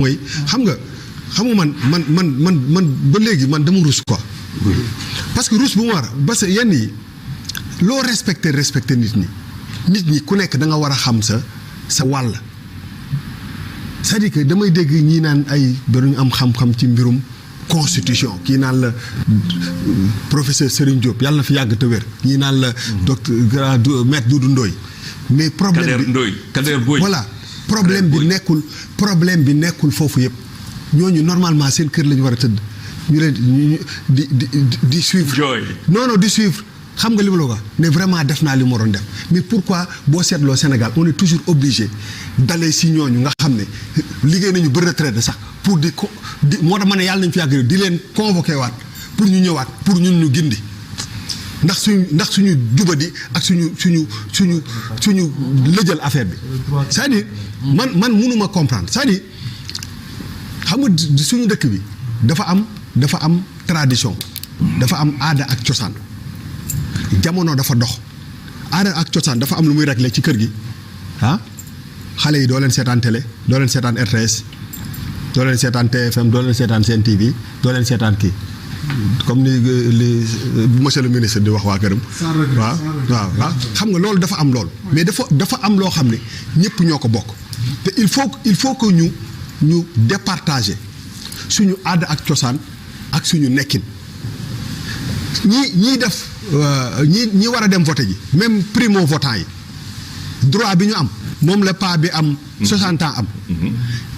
mooy xam nga man ba léegi man dama rus quoi. parce que rus bu mu war parce que yenn yi loo respecté nit ñi ku nekk da nga war a xam sa wàll. c'est-à-dire que damay dégg ñii naan ay dañu am xam-xam ci mbirum constitution kii naan la professeur Serigne Diop yàlla na fi yàgg te wér ñii naan la docteur maître Doudou Ndoye mais problème bi Kader Boy voilà problème bi nekkul foofu yëpp ñooñu normalement seen kër la ñu war a tëdd ñu leen di suivre non di suivre xam nga li ma la wax ne vraiment def naa li ma waroon def mais pourquoi boo seetloo Sénégal on est toujours obligé d'aller si ñooñu nga xam ne liggéey nañu ba retraité sax pour di moo tax ma ne yàlla nañu fi yàgg di leen convoqué waat pour ñu ñëwaat pour ñun ñu gindi ndax suñu jubadi ak suñu lëjal affaire bi c'est-à-dire man mënuma comprendre c'est-à-dire xam nga suñu dëkk bi dafa am tradition dafa am aada ak cosaan jamono dafa dox aada ak cosaan dafa am lu muy réglé ci kër gi xale yi doo leen seetaan télé doo leen seetaan RTS doo leen seetaan TFM doo leen seetaan Sen TV doo leen seetaan kii comme li monsieur le ministre di wax waa këram. waaw xam nga loolu dafa am lool mais dafa am loo xam ne ñëpp ñoo ko bokk te il faut que ñu départager suñu aada ak cosaan ak suñu nekkin ñii def ñi war a dem voter ji même primo votant yi droit bi ñu am moom la pas bi am 60 ans am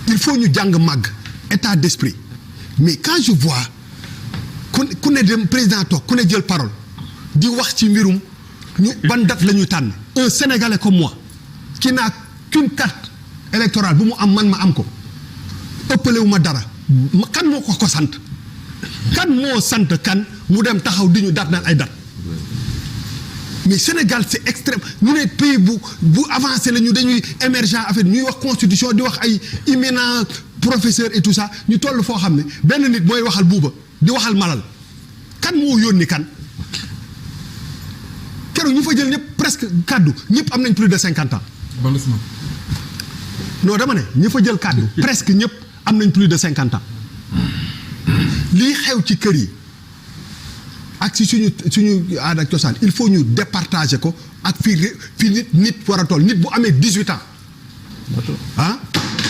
il faut ñu jàng màgg état d'esprit mais quand je vois ku ne dem président toog ku ne jël parole di wax ci mbirum ñu ban date la ñuy tànn un Sénégalais comme moi qui n'a qu'une carte électorale bu mu am man ma am ko ëppalewu ma dara kan moo ko sant kan moo sant kan mu dem taxaw di ñu date naan ay date mais Sénégal c'est extrême ñu ne pays bu avancé la ñu dañuy émergent affaire ñuy wax constitution di wax ay éminent professeur et tout ça ñu toll foo xam ne benn nit mooy waxal buuba di waxal malal kan moo yónni kan keroog ñu fa jël ñëpp presque kaddu ñëpp am nañ plus de 50 ans. non dama ne ñi fa jël kaddu presque ñëpp am nañ plus de 50 ans lii xew ci kër yi ak si suñu aada ak cosaan il faut ñu départager ko ak fii nit war a toll nit bu amee 18 ans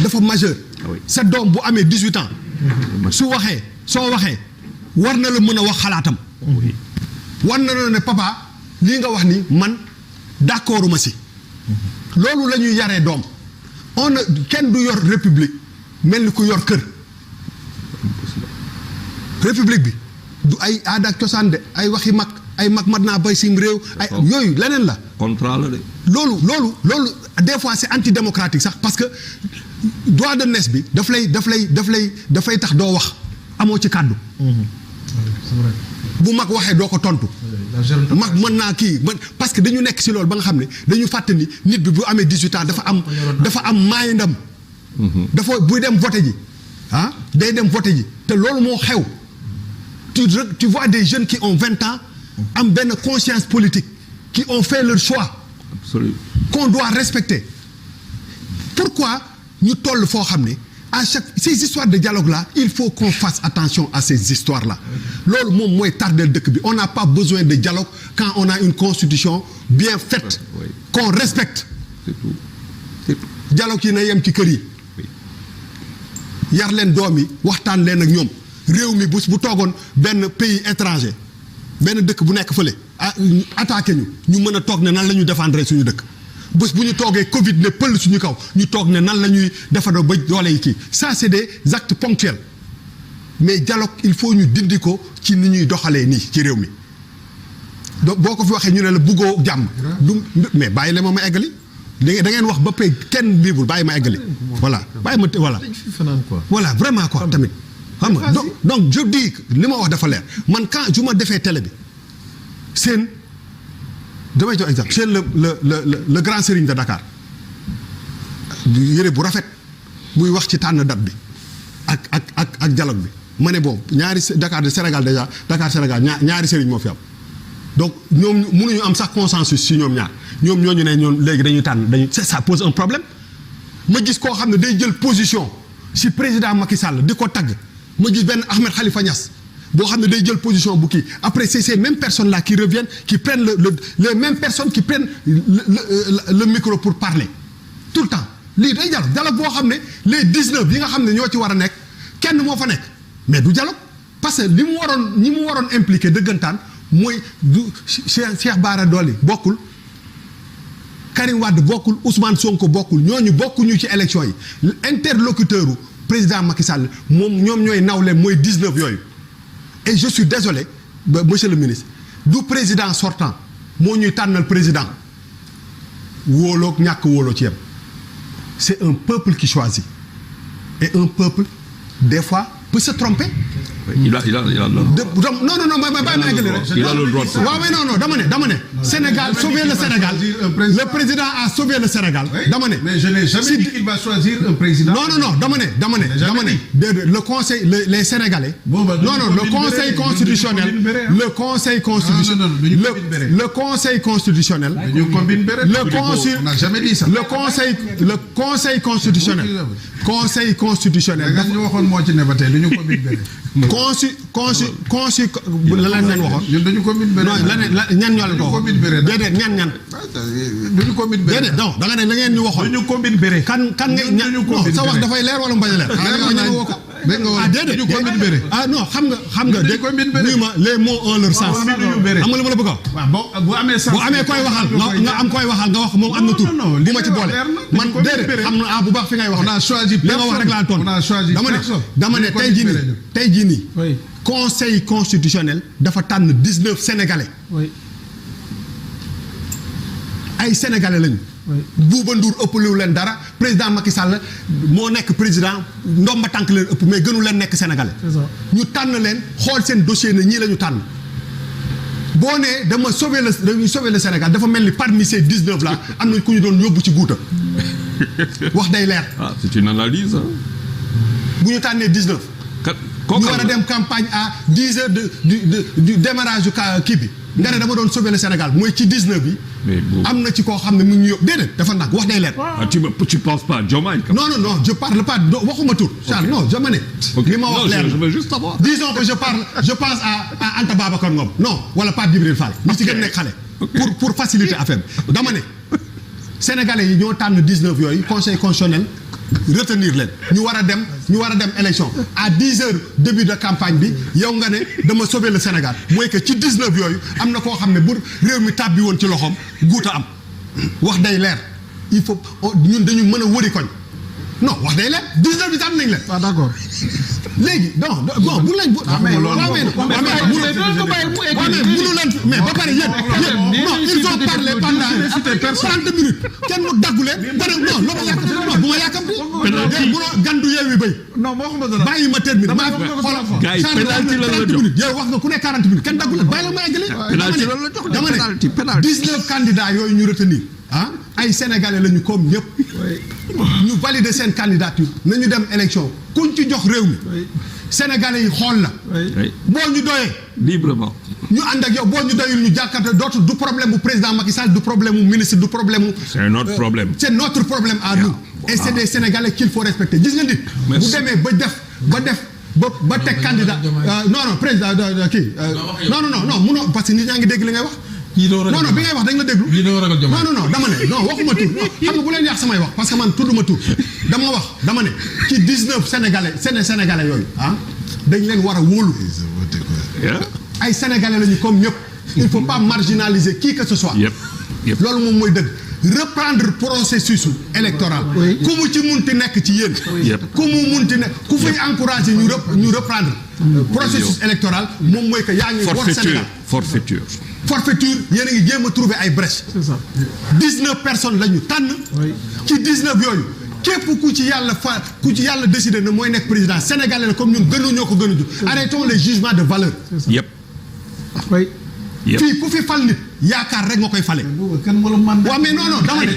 dafa majeur sa doom bu amee 18 ans soo waxee war na la mën a wax xalaatam war na la ne papa lii nga wax ni man d'accorduma si loolu la ñuy yaree doom kenn du yor république mel ni ku yor kër république bi du ay aada ak cosaan de ay waxi mag ay mag mat naa bay sim réew ay yooyu leneen la contrat la de loolu des fois c'est antidémocratique sax parce que droit de naissance bi dafay tax doo wax amoo ci kàddu bu mag waxee doo ko tontu mag mën naa kii parce que dañu nekk si loolu ba nga xam ne dañu fàtte ni nit bi bu amee 18 ans dafa am maayandam dafa buy dem voter ji day dem voter ji te loolu moo xew tu vois des jeunes qui ont 20 ans am benn conscience politique qui ont fait leur choix qu'on doit respecter pourquoi ñu toll foo xam ne à ces histoires de dialogue là il faut qu'on fasse attention à ces histoires là loolu moom mooy tardel dëkk bi on n'a pas besoin de dialogue quand on a une constitution bien faite qu'on respecte dialogue yi na yem ci kër yi yar leen doom yi waxtaan leen ak ñoom réew mi bu toogoon benn pays étranger benn dëkk bu nekk fële attaqué ñu mën a toog ne nan la ñu défendre suñu dëkk bés bu ñu toogee Covid ne pël suñu kaw ñu toog ne nan la ñuy defandoo ba doole yi kii ça c'est des actes ponctuels mais dialogue il faut ñu dindi ko ci ni ñuy doxalee nii ci réew mi donc boo ko fi waxee ñu ne la buggoo jàmm mais bàyyi la ma eggali da ngeen wax ba pay kenn libre bàyyi ma eggali voilà bàyyi ma voilà vraiment quoi tamit xam nga donc je dis li ma wax dafa leer man quand su ma defee télé bi seen damay jox exemple seen le grand serigne de Dakar yére bu rafet muy wax ci tànn date bi ak dialogue bi ma ne bon ñaari Dakar de Sénégal déjà Dakar Sénégal ñaari serigne moo fi am donc ñoom mënuñu am sax consensus si ñoom ñaar ñoom ñooñu ne ñoom léegi dañuy tànn ça pose un problème ma gis koo xam ne day jël position si président Macky Sall di ko tagg ma gis benn Ahmed Khalifa Niass boo xam ne day jël position bu kii après c'est ces mêmes personnes là qui reviennent qui prennent les mêmes personnes qui prennent le micro pour parler tout le temps lii day dialogue boo xam ne les 19 yi nga xam ne ñoo ci war a nekk kenn moo fa nekk mais du dialogue parce que ñi mu waroon impliqué dëggantaan mooy du Cheikh Bara Dolly bokkul Karim Wade bokkul Ousmane Sonko bokkul ñooñu bokkuñu ci élection yi interlocuteur u président Macky Sall ñoom ñooy nawle mooy 19 yooyu et je suis désolé monsieur le ministre du président sortant moo ñuy tànnal président wóoloog ñàkk wóoloo ci yem c'est un peuple qui choisit et un peuple des fois peut se tromper. Il a non dama ne Sénégal sauver le Sénégal le président a sauvé le Sénégal dama ne mais je n'ai jamais dit qu'il va choisir un président non dama ne le conseil les Sénégalais le conseil constitutionnel le conseil constitutionnel on n'a jamais dit ça le conseil constitutionnel nga ñu waxoon moo ci ne ba tey dañu commune béré la leen waxoon ñun dañu commune béré ñan ñoo leen ko waxoon déedéet ñan dañu commune béré déedéet non da nga ne la ngeen ñu waxoon dañu commune béré kan non sa wax dafay leer wala mu bañ a leer déedéet commune béré non xam nga dégg ma les mots ont leur sens xam nga lu ma la bëgg a wax bu amee koy waxal nga am koy waxal nga wax moom am na tur bu ma ci boole man déedéet xam na bu baax fi ngay wax on a choisi li nga wax rek laa toon dama ne tey jii nii conseil constitutionnel dafa tànn 19 sénégalais ay sénégalais lañu Bouba Ndour ëppalewu leen dara président Macky Sall moo nekk président ndomba tànk leen ëpp mais gënu leen nekk sénégalais ñu tànn leen xool seen dossier ne ñii la ñu tànn boo nee dama sauver le Sénégal dafa mel ni parmi ces 19 là am na ku ñu doon yóbbu ci guuta wax day leer. C'est une analyse bu ñu tànnee 19 ñu war a dem campagne à 10 heures du démarrage du kii bi nga ne dama doon sauver le Sénégal mooy ci 19 bi am na ci koo xam ne mu ngi yóbbu déedéet dafa nag wax day leer. Tu penses pas à Diomaye? Non, je parle pas waxuma tur. Charles non dama ne. li ma wax leer je veux juste savoir. Disons que je pense à Anta Babacar Ngom non wala Pape Djibril Fall. ñu ci gën nekk xale. pour faciliter affaire bi dama ne Sénégalais yi ñoo tànn 19 yooyu conseil constitutionnel retenir leen ñu war a dem élection à 10 heures début de campagne bi yow nga ne dama sauver le Sénégal mooy que ci 19 yooyu am na koo xam ne bu réew mi tàbbi woon ci loxoom guuta am wax day leer il faut ñun dañu mën a wëri koñ non wax day leer 19 bi tànn nañ leen. waaw d'accord. léegi bon bu lañ. mais ba pare yéen non ils ont parlé pendant 30 minutes kenn mu daggu leen ba ne non loolu yàq non bu ma yàkkamti. munoo gandu yeewi béy. non moo xam dara bàyyi ma terminer maa xoolal. gars yi penalty la la jox 30 minutes yow wax nga ku ne 40 minutes kenn daggu leen bàyyi la ma eggali. dama ne 19 candidats yooyu ñu retenir ay sénégalais lañu comme ñëpp. ñu valider seen candidature nañu dem élection kuñ ci jox réew mi sénégalais yi xool la boo ñu doyee librement ñu ànd ak yow boo ñu doyul ñu jàkkarte dootu du problème bu président Macky Sall du problème mu ministre du problème mu c'est notre problème c'est notre problème à nous et c'est des sénégalais qu'il faut respecter gis nga nit bu demee ba teg candidat non président kii non munoo parce que nit ñaa ngi dégg li ngay wax non bi ngay wax dañ la déglu non dama ne non waxuma tur xam nga bu leen yàq samay wax parce que man tudduma tur dama ne ci 19 sénégalais yooyu dañ leen war a wóolu ay sénégalais lañu comme ñëpp il faut pas marginaliser qui que ce soit loolu moom mooy dëgg reprendre processus électoral ku mu ci munti nekk ci yéen ku mu munti nekk ku fay encourager ñu reprendre processus électoral moom mooy que yaa ngi wor Sénégal forfaiture yéen a ngi jéem a trouver ay brèches 19 personnes la ñu tànn ci 19 yooyu képp ku ci yàlla décidé na mooy nekk président sénégalais la comme ñun ñoo ko gën a jur arrêtons les jugements de valeur Yep. fii ku fi fal nit yaakaar rek nga koy fale. Kan moo la mandat. waaw mais non dama ne.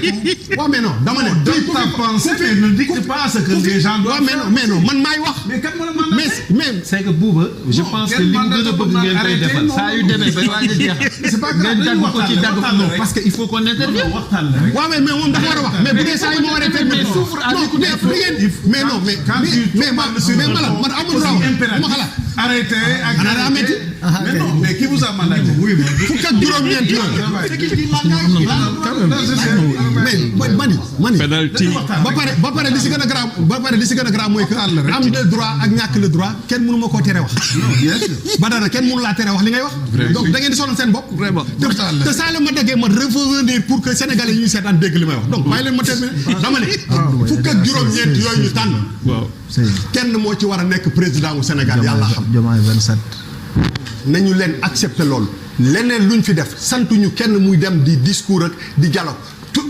waaw mais non dama ne. fii ku ta fi pensée mais ne dicte pas ce que les gens doivent waaw mais non man maay wax. mais kan moo la mandat. mais c'est que Bouba je pense que li mu gën a bëgg ngeen koy defal saa yu demee ba waaj a jeexal ngeen dagg ko ci dagg ko non parce que il faut qu'on intervienne. waxtaan la rek. waaw mais moom dafa war a wax mais bu dee saa yi ma war a terminer mais souffre à non mais non mais man amul droit ma xalaat. Arrêtez ak xanaa daa métti. mais non mais qui vous a mandaté. oui fukk ak juróom-ñeent yooyu. mais mani. penalty. ba pare li si gën a grave mooy que am le droit ak ñàkk le droit kenn mënu ma koo tere wax. ba dara kenn mënu laa tere wax li ngay wax. donc da ngeen di sonal seen bopp. Vraiment. te saa la ma daggee ma revenir pour que sénégalais yi ñuy seetaan dégg li may wax donc bàyyi leen ma terminer dama ne. fukk ak juróom-ñeent yooyu ñu tànn. waaw. kenn moo ci war a nekk président wu Sénégal yàlla xam. Diomaye 27. nañu leen accepter loolu leneen luñ fi def santuñu kenn muy dem di discours ak di dialogue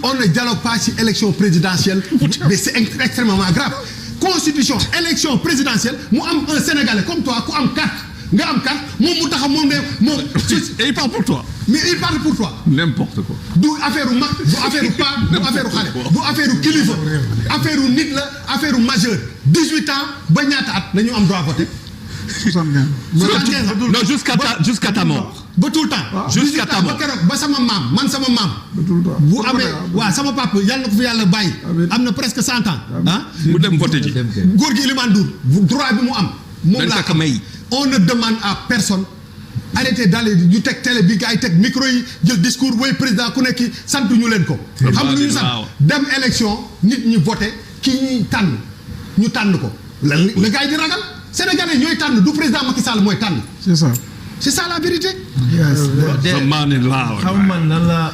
on ne dialogue pas ci élection présidentielle mais c'est extrêmement grave constitution élection présidentielle mu am un Sénégalais comme toi ku am carte nga am carte moom mu taxaw moom ne moom. Et il parle pour toi. mais il parle pour toi. N'importe quoi. du affaire u mag du affaire u paa du affaire u xale du affaire u kilifa affaire u nit la affaire u majeur 18 ans ba ñaata at nañu am droit voter. 75. Non, jusqu'à ta mort. ba tout le temps. Jusqu'à ta mort. ba keroog ba sama maam man sama maam. bu amee waaw sama papa yàlla na ko fi yàlla bàyyi. am na presque 100 ans. ah mu dem voté ji. góor gi Elimane Ndour droit bi mu am. moom laa ko may. on ne demande à personne. arrêtez d'aller ñu teg télé bi gars yi teg micro yi jël discours woy président ku nekk sant ñu leen ko. xam lu ñu sant dem élection nit ñi voté ki ñuy tànn ñu tànn ko. la gars yi di ragal Sénégalais ñooy tànn du président Macky Sall mooy tànn. c'est ça. c'est ça la vérité. Sa maane laa. xam man nan la